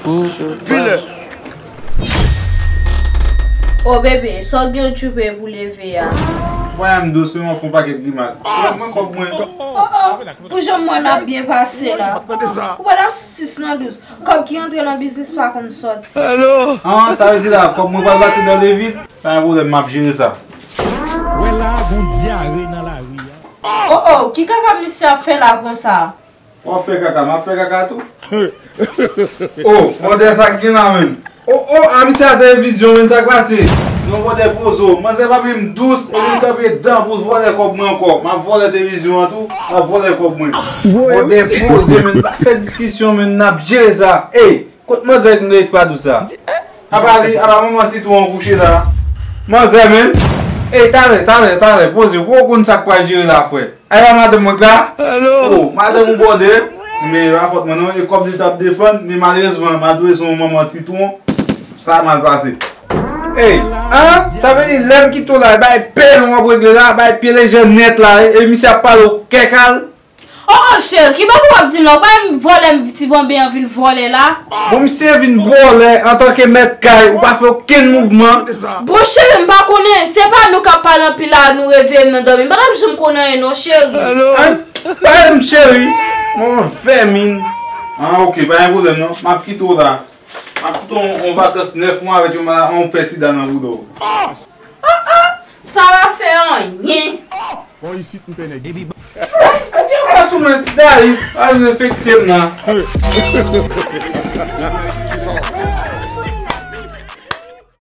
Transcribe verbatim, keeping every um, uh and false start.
Dealer. O bebe, sa w gen okipe pou leve a? Mwen menm dous, men mwen fè yon pakèt grimas. Mwen kòb mwen. O, o, pou jan mwen ap byen pase la. Ou pa t ap sis nan douz. Kòb ki antre nan biznis pa konn sòti. An, sa vle di la, kòb mwen pral pati nan le vid? Pa gen pwoblèm, m ap jere sa. Wè la, gon dyare nan lari a. O, o, ki kaka misye ap fè la konsa? W ap fè kaka, m ap fè kaka tou. O, bwòdè sa k gen la menm. O, o, a misye a televizyon menm, sa k pase? Non, bwòdè poze w. Manzè pa menm dous, epi l kanpe dan pou l vòlè kòb mwen ankò. M ap vòlè televizyon an tou, m ap vòlè kòb mwen. Bwòdè poze menm, pa fè diskisyon menm, n ap jere sa. Ey, kot manzè k ret pa dous sa? Apa li, apa manman sitwon an kouche la? Manzè menm. Ey, talè, talè, talè, poze, pou w konn sa k pral jere la, frè. Ay pa madanm mwen k la? O, madanm ou bòdè. Men e pa fòt mwen non, e kòb li t ap defann, men malerezman, malgre se yon manman sitwon, sa mal pase. Ey, an, sa vle di lè m kite w la, e bay pèlen w ap regle la, bay pye lejè nèt la, e, e misye ap pale w kèkal. O, o, cheri, ki bagay w ap di m la? Ou pa menm vòlè m ti bonbe an vin vòlè la? Bon, misye vin vòlè antanke mèt kay, ou pa fè okenn mouvman. Bon, cheri, m pa konnen, se pa nou k ap pale anpil la, nou reveye m nan dòmi. M pa t ap janm konnen anyen non, cheri. An, pa rele m cheri, mwen fèmin. An, oke, pa gen pwoblèm non. M ap kite w la. M ap kite w yon, yon vakans nèf mwa avèk yon, yon pè sida nan bouda w. Sa pa fè anyen. Bon, isit m pè nèg isit. Adye, w pa sou mwen, sida, pa vin enfekte m nan.